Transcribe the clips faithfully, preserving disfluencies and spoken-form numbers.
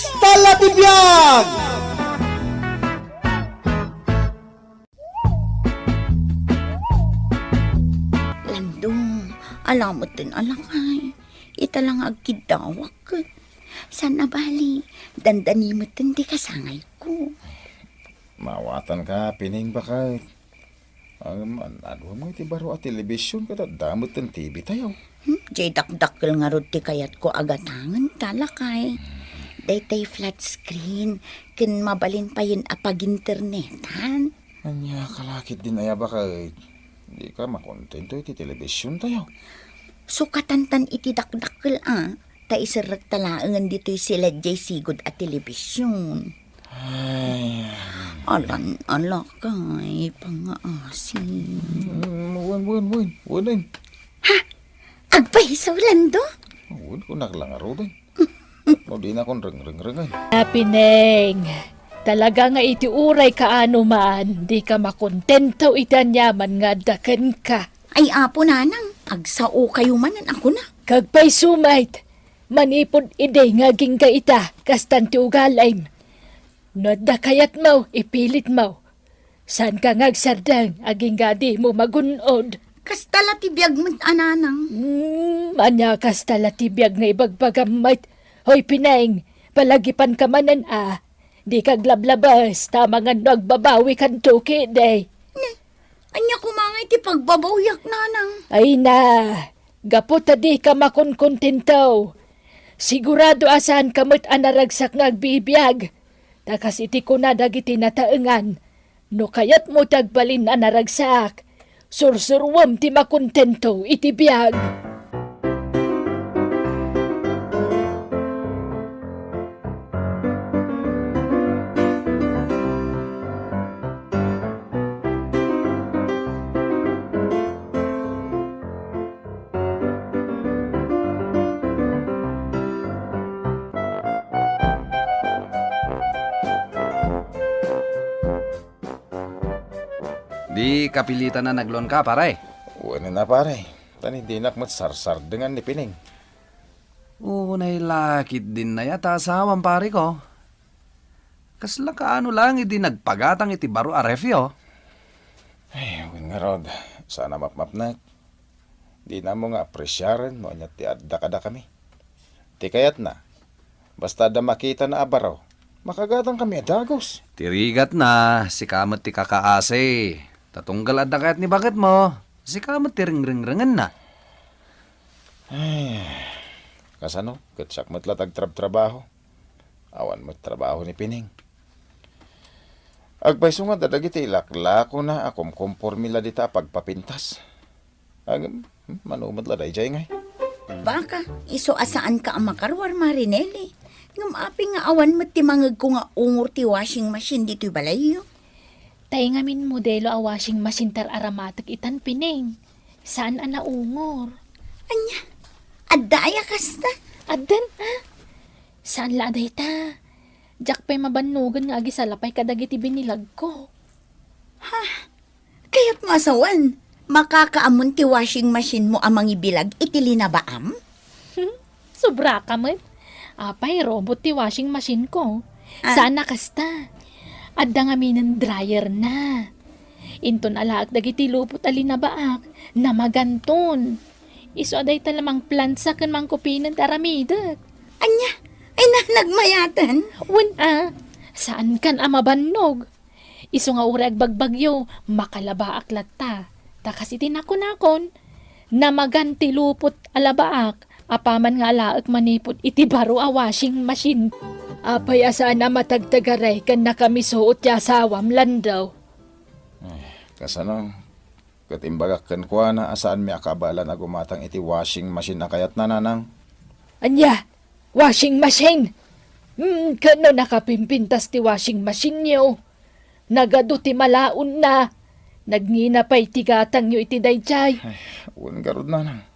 Stella ti biag! Lando, ala metten a lakay. Ita la nga agkiddawak. Saan a bali, dandani metten ti kasangayko. Mawatanka, Pining, baket. Ngem, an-anuem iti baro a telebision ket adda metten T V tayo. Hmm, diay dakdakkel ngarud ti kayatko a gatangenta, lakay. Daytay flat screen, ken mabalin payen a paginternetan. Ania ka la ketdin aya, baket? Dika makontento iti telebision tayo. Sukatantan iti dakdakkel a, ta iserrekta laengen ditoy silad diay sigud a telebision. Ay. Alan, alakay, pangaasim. Mm, wen, wen, wen. Wenen. Ha? Agpayso, Lando? Wen, kunak lang aruden. No dinakon rengrengrengen. Napineng, talaga nga iti uray kaano man, dika makontento iti aniaman nga adda kenka. Ay, Apo Nanang, agsaokayo manen a kuna. Kagpayso met, manipud idi nga agingga ita, kastan ti ugalim. No adda kayatmo, ipilitmo. Saanka nga agsardeng, agingga a dimo magun-od. Kasta la ti biag met a, Nanang. Hmm, ania kasta la ti biag nga ibagbagam met? Hoy, Pineng, palagipanka manen a. Dika aglablabes, ta amangan no agbabawikanto ketdi. Ne, ania koma nga iti pagbabawiak, Nanang? Ay na, gapu ta dika makonkontento. Sigurado a saanka met a naragsak nga agbibiag. Ta kas iti kuna dagiti nataengan, no kayatmo ti agbalin a naragsak, sursuruem ti makontento iti biag. Di kapilitan a nagluanka, pare? Wen a, pare. Tan dinak met sarsardengan ni Pining. Unay la ketdin aya ta asawam, pare ko. Kasla kaano lang idi nagpagatang iti baro a refyo? Ay, wen ngarud, saan a mapmapnek. Dina ammo nga apresiaren no ania ti adda kadakami. Ti kayatna, basta adda makitana a baro, makagatangkami a dagus. Ti rigatna, sika met ti kakaasi. Ta tunggal adda kayat ni baketmo, sika met ti rengrengrengenna. Ay, kasano? Ket siak met la ti agtrabtrabaho. Awan met trabaho ni Pining. Agpayso nga dagiti ilaklakona a kumkompormi la dita a pagpapintas. Agem, hmm, mano met la daydiay ngay? Baka, isu a saanka a makaruar, Marinelli. Ngem apay nga awan met ti mangegko nga ungor ti washing machine ditoy balayyo? Tay ngamin modelo a washing machine ti ar-aramatek itan, Pining. Saan a naungor. Ania? Adda aya kasta? Addan, a? Saan la a dayta. Diak pay mabannogen nga agisalapay kadagiti binilagko. Ha? Kayatmo a sawen, makakaammon ti washing machine mo a mangibilag iti linabaam? Sobraka met. Apay, robot ti washing machine ko. Ah? Saan a kasta. Adda ngaminen dryer na. Inton alaek dagiti lupot a linabaak, namaganton. Isu a dayta la mangplansa ken mangkupinen ti aramidek. Ania? Ay na, nagmayaten? Wen a, saankan a mabannog. Isu nga uray agbagbagyo, makalabaak latta. Ta kas iti nakunakon, namagan ti lupot a labaak, apaman nga alaek manipud iti baro a washing machine. Apay a saan a matagtagaray ken nakamisuot ti asawam, Lando? Ay, kasano? Ket imbagak kenkuana a saanmi a kabaelan a gumatang iti washing machine a kayatna, Nanang. Ania? Washing machine? Hmm, ken no nakapimpintas ti washing machine-yo? Nagadu ti malaonna. Nagngina pay ti gatangyo iti daydiay. Ay, wen garud, Nanang.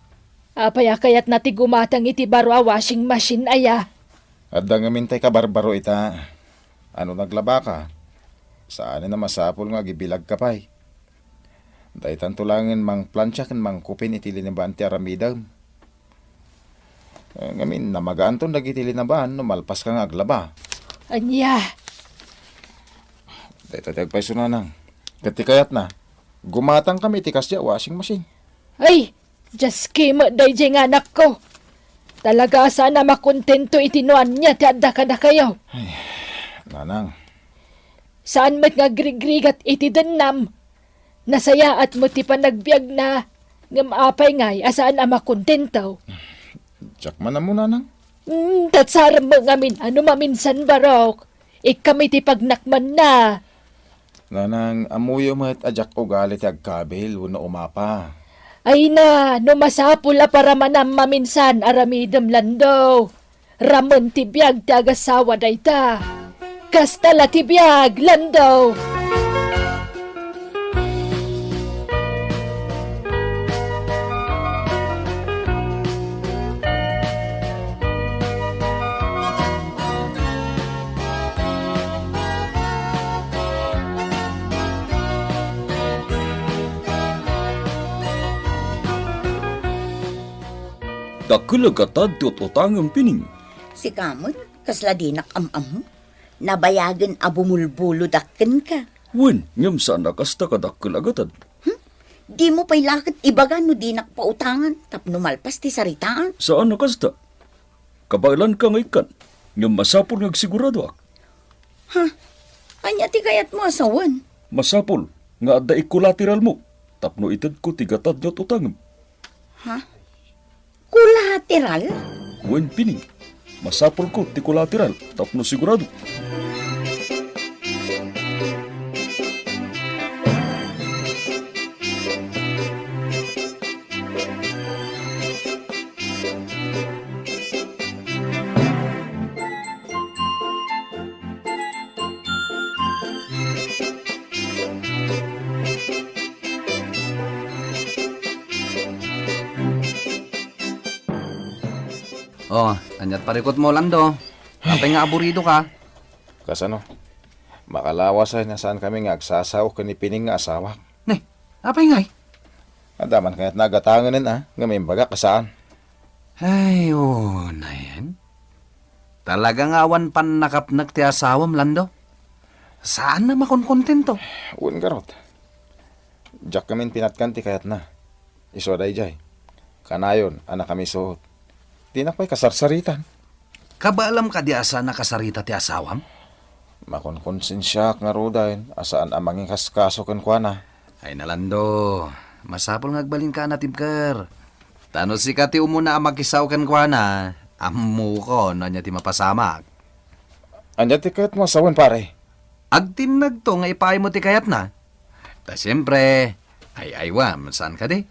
Apay a kayatna ti gumatang iti baro a washing machine aya? Adda ngamin tay kabarbaro ita. Ano naglabaka? Saanen a masapul nga agibilagka pay. Daytanto laengen mangplancha ken mangkupin iti linibaan ti aramidem. Eh, ngamin, namagaanton dagiti linabaen no malpaska nga aglaba. Ania? Dayta ti agpayso, nanang. Ket ti kayatna, gumatangkami iti kasdiay a washing machine. Ay, Dios ki met daydiay nga anakko. Talaga a saan a makontento iti no ania ti adda kadakayo. Ay, nanang. Saan met nga agrigrigat iti dennam. Nasayaat met ti panagbiagna, ngem apay ngay a saan a makontento? Diak man ammo, nanang. Hmm, tatsarem met ngamin a no maminsan, Barok, ikkam iti pagnakmanna. Nanang, ammoyo met a diak ugali ti agkabil wenno umapa. Ay na, no masapul a paramanam maminsan, aramidem, Lando. Ramen ti biag ti agasawa dayta. Kasta la ti biag, Lando. Dakkel a gatad ti ut-utangem, Pining. Sika met, kasla dinak am-ammo. Nabayagen a bumulbulodak kenka. Wen, ngem saan a kasta kadakkel a gatad. Hmm? Dimo pay la ket ibaga no dinak pautangan tapno malpas ti saritaan. Saan a kasta. Kabaelanka nga ikkan, ngem masapul nga agsiguradoak. Ha? Ania ti kayatmo a sawen? Masapul nga adda ikkolateralmo tapno itedko ti gatad nga ut-utangem. Ha? Kolateral? Wen, Pining. Masapulko ti kolateral tapno sigurado. Oh, aniat parikutmo, Lando? Apay nga aburidoka? Kasano? Makalawas a saankami nga agsasao ken ni Pining nga asawak. Ne, apay ngay? Adda man kayatna a gatangen, a, ngem imbagak a saan. Ay, unayen. Talaga nga awan pannakapnek ti asawam, Lando. Saan a makonkontento. Wen, garud. Diak ngamin pinatkan ti kayatna. Isu a daydiay. Kanayon a nakamisuot. Dinak pay kasarsaritan. Kabaelam kadi a saan a kasarita ti asawam? Makonkonsensiaak ngaruden a saan a manginkaskaso kenkuana. Ay na, Lando, masapul nga agbalinka a natibker. Ta no sika ti umuna a makisao kenkuana, ammokon no ania ti mapasamak. Ania ti kayatmo a sawen, pare? Agtinnagto nga ipaaymo ti kayatna. Ta siempre, ay-aywam, saan kadi?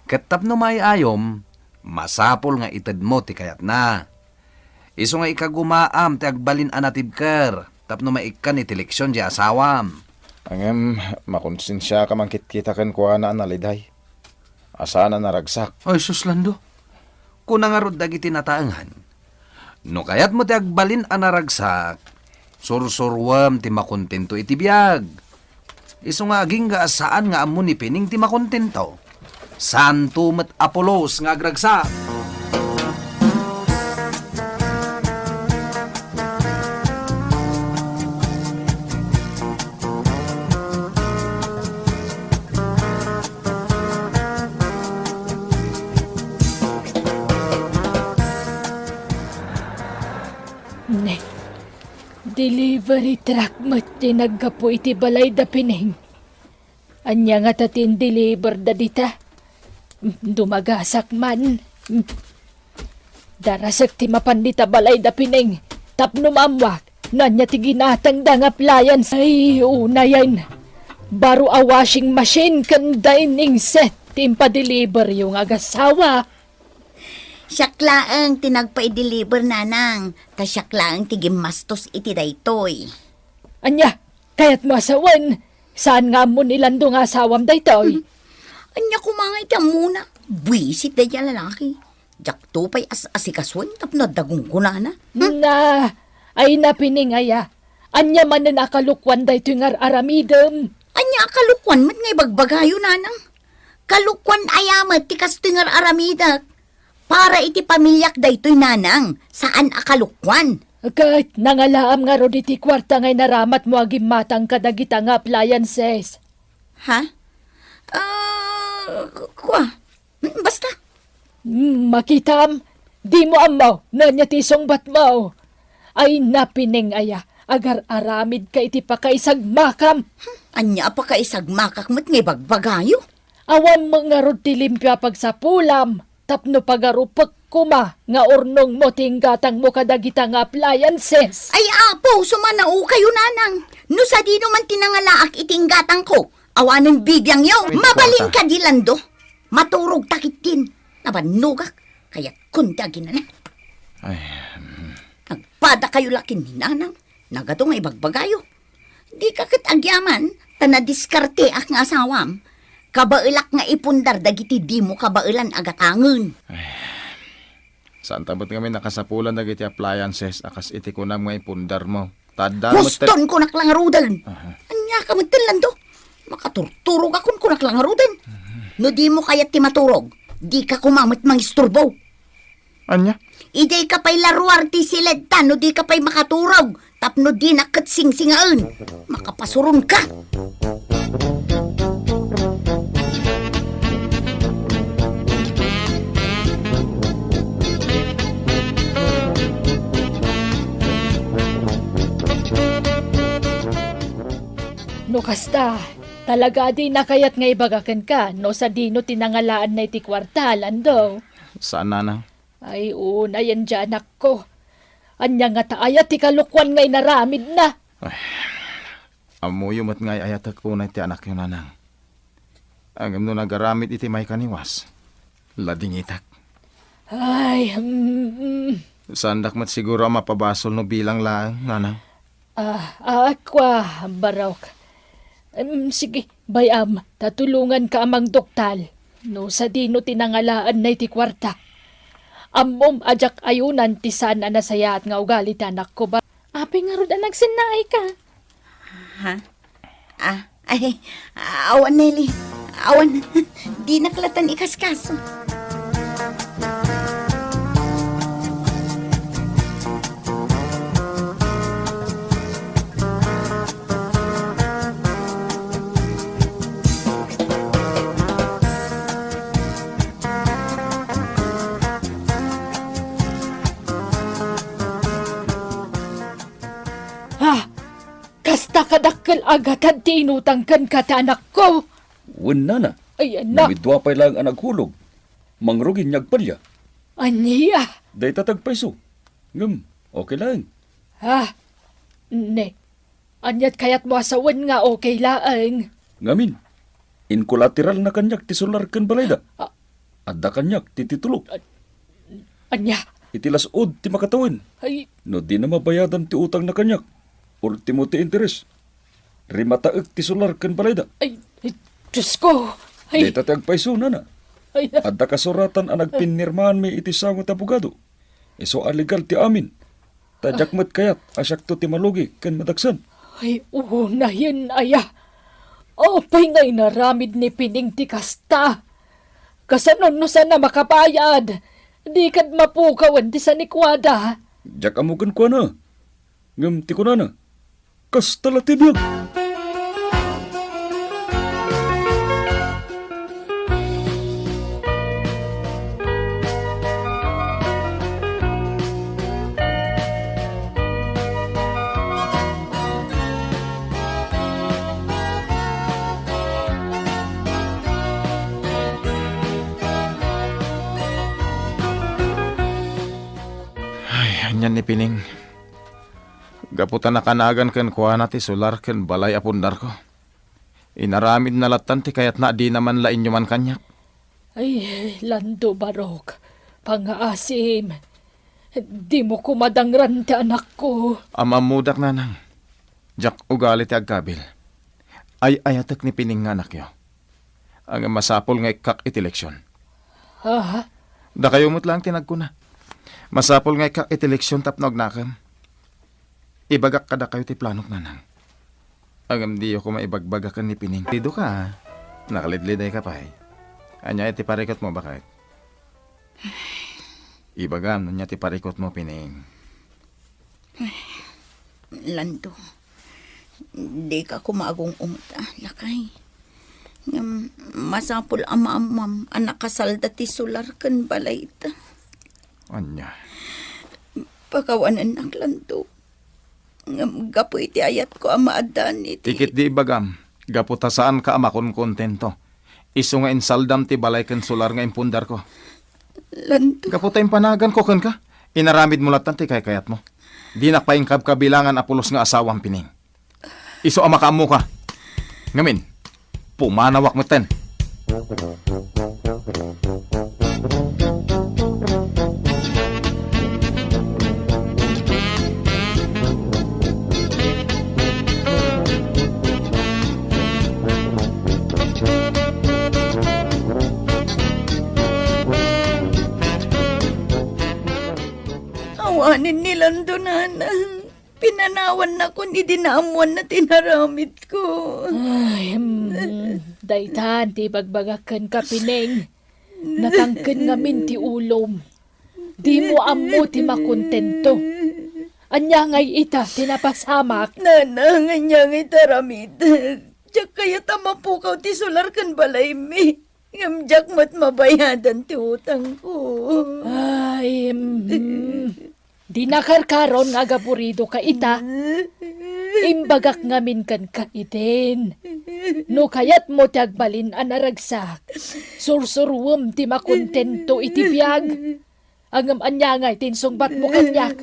Ket tapno maay-ayom, masapul nga itedmo ti kayatna. Isu nga ikagumaam ti agbalin a natibker tapno maikkan iti leksion ti asawam. Ngem, makonsensiaka mangkitkita kenkuana a naliday a saan a naragsak. Ay, sus, Lando. Kuna ngarud dagiti nataengan, no kayatmo ti agbalin a naragsak, sursuruem ti makontento iti biag. Isu nga agingga a saan nga ammo ni Pining ti makontento. Santo met a pulos nga agragsak. Ne, delivery truck met ti naggapu iti balay da Pining. Ania ngata ti indeliver da dita? Dumagasak man. Darasek ti mapan dita balay da Pining tapno maammuak no ania ti ginatangda nga appliance. Ay, unayen. Baro a washing machine ken dining set ti impadeliveryo nga agasawa. Siak laeng ti nagpaideliver, nanang, ta siak laeng ti gimmastos iti daytoy. Ania, kayatmo a sawen? Saan nga ammo ni Lando nga asawam daytoy? Ania koma nga iti ammona? Buisit daydiay a lalaki. Diakto pay as-asikasuen tapno adda gunggonana. Hmm? Na, ay na Pining aya. Ania manen a kalokuan daytoy nga ar-aramidem? Ania a kalokuan met nga ibagbagayo, nanang? Kalokuan aya met ti kastoy nga ar-aramidek? Para iti pamiliak daytoy, nanang, saan a kalukuan. Ket nangalaam ngarud iti kuarta nga inaramatmo a gimmatang kadagita nga appliances. Ha? Ah, ku-, kua. Hmm, basta. Hmm, makitam, dimo ammo no ania ti isungbatmo. Ay, Pineng aya, agar-aramidka iti pakaisagmakam. Hmm, ania a pakaisagmakak met nga ibagbagayo? Awan met ngarud ti limpio a pagsapulam tapno pagarupek koma nga urnongmo ti inggatangmo kadagita nga appliances. Ay, Apo, sumanaokayo, nanang. No sadino man ti nangalaak iti inggatangko, awanen bibiangyo. Ay, mabalin kwarta. Kadi, Lando. Maturogta ketdin. Nabannogak. Kayatkon ti aginana. Ay, mm. Nagpadakayo la ken ni nanang. Nagadu nga ibagbagayo. Dika ket agyaman, ta nadiskarteak nga asawam. Kabaelak nga ipundar dagiti dimo kabaelan a gatangen. Ay, saan ta met ngamin a kasapulan dagiti appliances a kas iti kunam nga ipundarmo. Ta adda met. Huston, kunak la ngaruden. Aha. Ania ka met, Lando? Makaturturog akon, kunak la ngaruden. Mhm. No dimo kayat ti maturog, dika koma met mangisturbo. Ania? Idiay ka pay la ruar ti siled ta no di ka pay makaturog tapno dinak ket singsingaen. Makapasuron ka. No kasta, talaga a dina kayat nga ibaga kenka no sadino ti nangalaanna iti kuarta, Lando. Saan, nanang? Ay, unayen diay, anakko. Ania ngata aya ti kalukuan nga inaramidna? Ay, ammoyo met nga ay-ayatek unay ti anakyo, nanang. Ngem no nagaramid iti maikaniwas, ladingitak. Ay, mm, mm. Saandak met siguro a mapabasol no bilang laeng, nanang. Ah, ah, kua, Barok. Em, sige, bay-am, ta tulonganka a mangduktal. No sadino ti nangalaanna iti kuarta. Ammom a diak ayunan ti saan a nasayaat nga ugali ti anakko, ba? Apay ngarud a nagsennaayka? Ha? Ah, ay, awan, Nelly. Awan. Dinak latan ikaskaso. Ah, kasta kadakkel a gatad ti inutang kenka ti anakko. Wen, nana. Ay, anak. Ngem idua pay laeng a naghulog. Mangrugi nga agpalia. Ania? Dayta ti agpayso. Ngem, okay laeng. Ah, ne. Aniat kayatmo a sawen nga okay laeng? Ngamin, inkolateralna kaniak ti solar ken balayda. Ah. Adda kaniak ti titulo. Ania? Iti las-ud ti makatawen. Ay. No dina mabayadan ti utangna kaniak, ultimo ti interes. Rimataek ti solar ken balayda. Ay, ay, Diyos ko! Ay. Dayta ti agpayso, nana. Ay, na- Adda kasuratan a nagpinirmaanmi iti sango ti abogado. Isu a legal ti amin. Ta diak met kayat a siakto ti malugi ken madaksan. Ay, unayen aya. Apay nga inaramid ni Pining ti kasta? Kasano no saan a makabayad? Di kad mapukawen ti sanikuada. Diak ammo kenkuana. Ngem ti kunana, kasta la ti biag. Ay, anian ni Pining. Gapu ta nakanagan kenkuana ti solar ken balay a pundarko. Inaramidna lattan ti kayatna a dina man la inyuman kaniak. Ay, Lando, Barok, pangaasim. Dimo koma dangran ti anakko. Am-ammodak, nanang. Diak ugali ti agkabil. Ay-ayatek ni Pining nga anakyo. Ngem masapul nga ikkak iti leksion. Ha? Dakayo met laeng ti nagkuna. Masapul nga ikkak iti leksion tapno agnakem. Ibagak kadakayo ti planok, nanang. Ngem diyo koma ibagbaga ken ni Pining. Tido ka, a. Nakalidliday ka pay. Ania iti parikutmo, baket? Ibagam no ania ti parikutmo, Pining. Lando, dika koma agung-ungta, lakay. Ngem masapul a maammom a nakasalda ti solar ken balayta. Ania? Pakawanennak, Lando. Ngem gapu iti ayatko a maaddaan iti Ti ketdi ibagam, gapu ta saanka a makonkontento. Isu nga insaldam ti balay ken solar nga impundarko. Lando. Gapu ta impanaganko kenka, inaramidmo latta ti kaykayatmo. Dinak pay inkabkabilangan a pulos nga asawam, Pining. Isu a makaammoka. Ngamin, pumanawak metten. Awanen ni Lando, nanang. Pinanawannakon idi naammoanna ti inaramidko. Ay, mm, daytan ti ibagbagak kenka, Pining. Natangken ngamin ti ulom. Dimo ammo ti makontento. Ania ngay ita ti napasamak? Nanang, ania ngay ti aramidek? Diak kayat a mapukaw ti solar ken balaymi. Ngem diak met mabayadan ti utangko. Ay, mm. Di nakarkaron nga agaburidoka ita. Imbagak ngamin kenka idin. No kayatmo ti agbalin a naragsak, sursuruem ti makontento iti biag. Ngem ania ngay ti insungbatmo kaniak?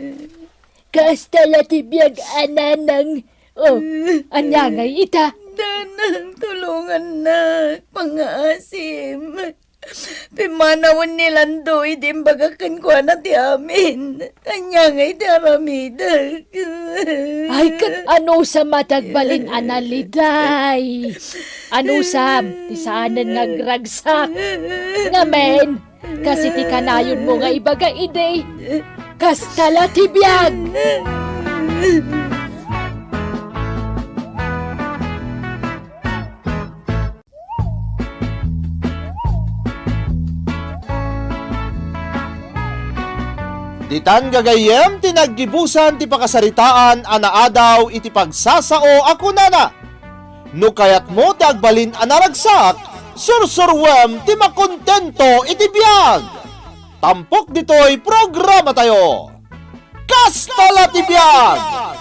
Kasta la ti biag a nanang. Oh, ania ngay ita? Nanang, tulongannak, pangngaasim. Pimmanawen ni Lando idi imbagak kenkuana ti amin. Ania ngay ti aramidek? Ay, ket anusam a ti agbalin a naliday? Anusam ti saanen nga agragsak? Ngamin, kas iti kanayonmo nga ibaga idi, kasta la ti biag. Ditan gagayyem ti naggibusan ti pakasaritaan a naadaw iti pagsasao a kunana, "No kayatmo ti agbalin a naragsak, sursuruem ti makontento iti biag." Tampok ditoy programatayo. Kasta la ti biag!